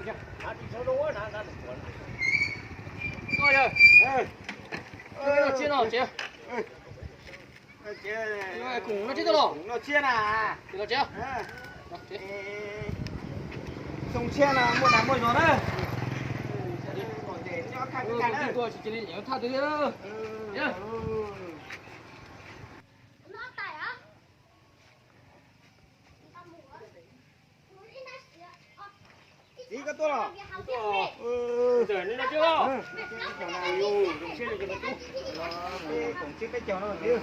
Tsiab no, tsiab. Koom no tsiab tau los? Koom tsiab na. Xyoo tshiab no muaj dag muaj zog na. Tuaj tsis cia li nyiam thaj twg thiab. Txiv, koj tuaj los? Koom tsiab peb caug no, txiv.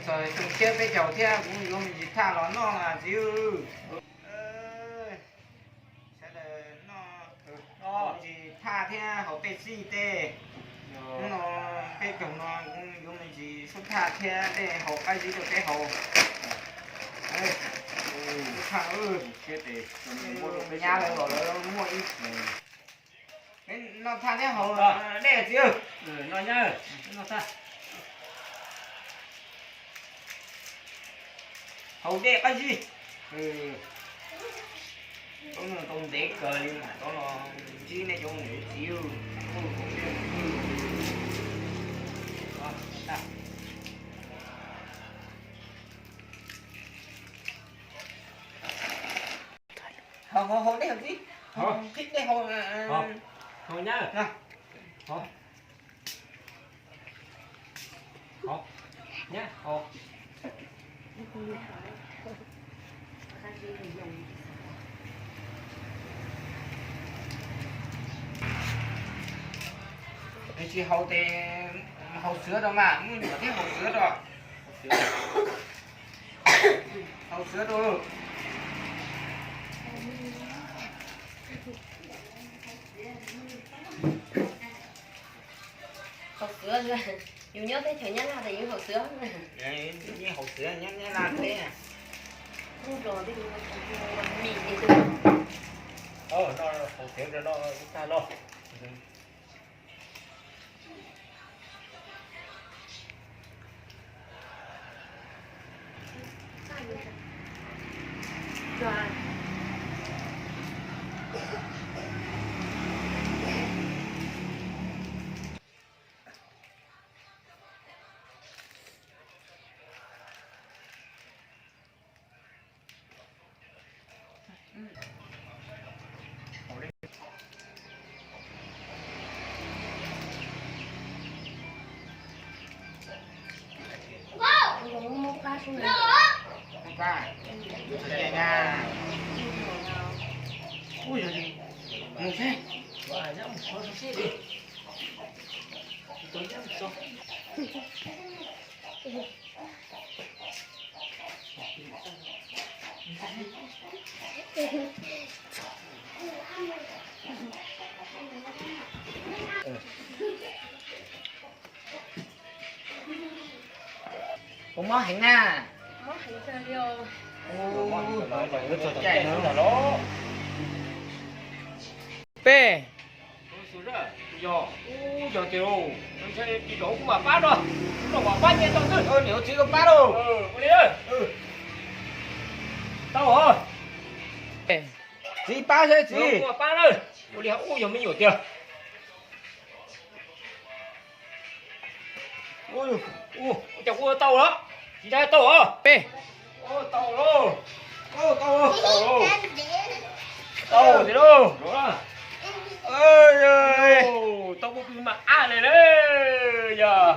Txog xyoo tshiab peb caug thiab kuv yuav me ntsis thaj los noj mas txiv. Sawv daws noj me ntsis thaj thiab haus tej xij tej. Hnub no peb caug no kuv yuav me ntsis xub thaj thiab tej haus qab zib rau peb haus. Xub thaj, nyab lawv los lawv muaj ib, noj thaj thiab haus dej txiv. Haus dej qab zib. Tau ntev kawg li mas tau los ntsib nej cov niam txiv. Haus, haus, haus dej haus txiv. Haus dej haus. Tsis haus tes haus xwb rau mas, muaj nyuam thiab haus xwb rau. Haus xwb rau. Haus xwb, yus nyob teb chaws Nyab Laj tas yus haus xwb. Yeej haus xwb nyob Nyab Laj teb. No haus xwb rau no tag no. Ua mob heev na. Peb. Yog tias ntshai ris rau kuv mam pab no, kuv mam pab nyiaj tau xwb. Niam txiv pab lauj. Tau. Txiv pab seb txiv. Kuv mam pab na. Ua li ua yog me nyuam tiag. Ua cas kuv ua tau lawm, tsis ntshai tau os. Peb. Tau lauj. Tau tiag lauj. Tau kuv tus mas ab li lawm yog.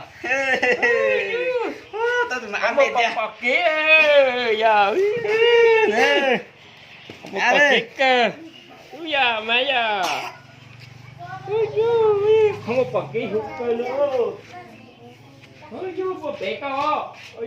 Tau tus mas ab muaj pom kev yog. Muaj pom kev kawg. Ub yam mas yog. Ub yus, muaj pom kev huv kawg li. Ub yus, muaj pem koj.